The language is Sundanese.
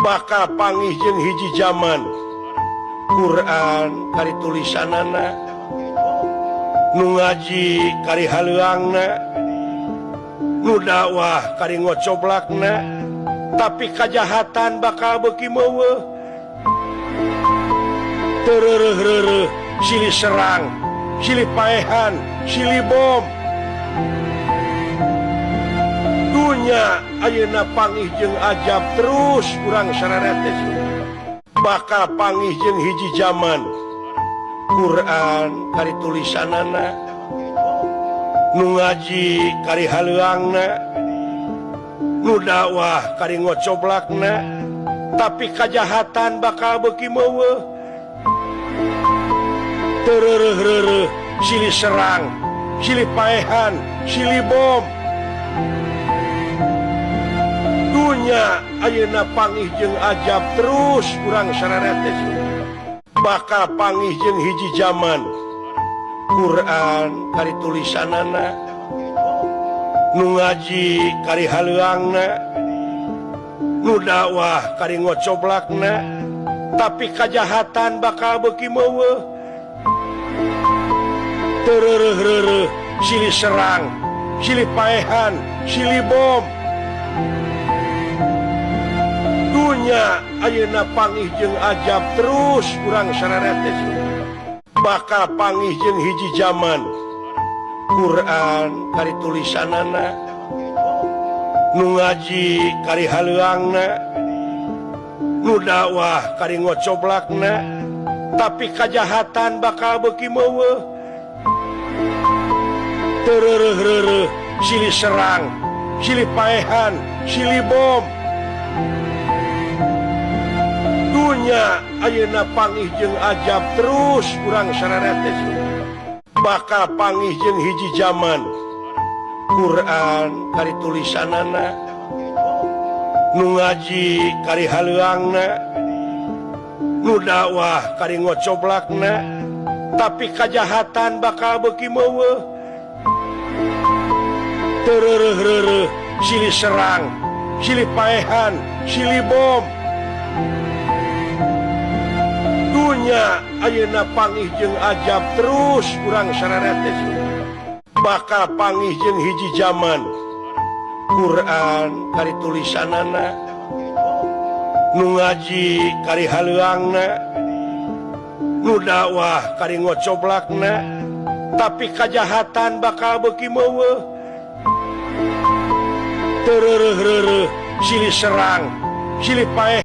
Bakal pangih jeung hiji zaman. Quran kari tulisanana, nu ngaji kari haleuangna, nu dakwah kari ngocoblakna, tapi kajahatan bakal beuki meuweuh. Teu reureuh-reureuh silih serang, silih paehan, silih bom. Dunya ayeuna pangih jeung ajab terus urang sararete. Bakal pangih jeung hiji zaman. Quran kari tulisanana, nu ngaji kari haleuangna, nu dakwah kari ngocoblakna, tapi kajahatan bakal beuki meuweuh. Teu reureuh-reureuh silih serang, silih paehan, silih bom. Dunya ayeuna pangih jeung ajab terus urang sararete. Bakal pangih jeung hiji zaman. Quran kari tulisanana, nu ngaji kari haleuangna, nu dakwah kari ngocoblakna, tapi kajahatan bakal beuki meuweuh. Teu reureuh-reureuh silih serang, silih paehan, silih bom. Dunya ayeuna pangih jeung ajab terus urang sararete. Bakal pangih jeung hiji zaman. Quran kari tulisanana, nu ngaji kari haleuangna, nu dakwah kari ngocoblakna, tapi kajahatan bakal beuki meuweuh. Teu reureuh-reureuh silih serang, silih paehan, silih bom. Dunya ayeuna pangih jeung ajab terus urang sararete. Bakal pangih jeung hiji zaman. Quran kari tulisanana, nu ngaji kari haleuangna, nu dakwah kari ngocoblakna, tapi kajahatan bakal beuki meuweuh. Teu reureuh-reureuh silih serang, silih paehan, silih bom. Dunya ayeuna pangih jeung ajab terus urang sararete. Bakal pangih jeung hiji zaman. Quran kari tulisanana, nu ngaji kari haleuangna, nu dakwah kari ngocoblakna, tapi kajahatan bakal beuki meuweuh. Teu reureuh-reureuh silih serang, silih paehan.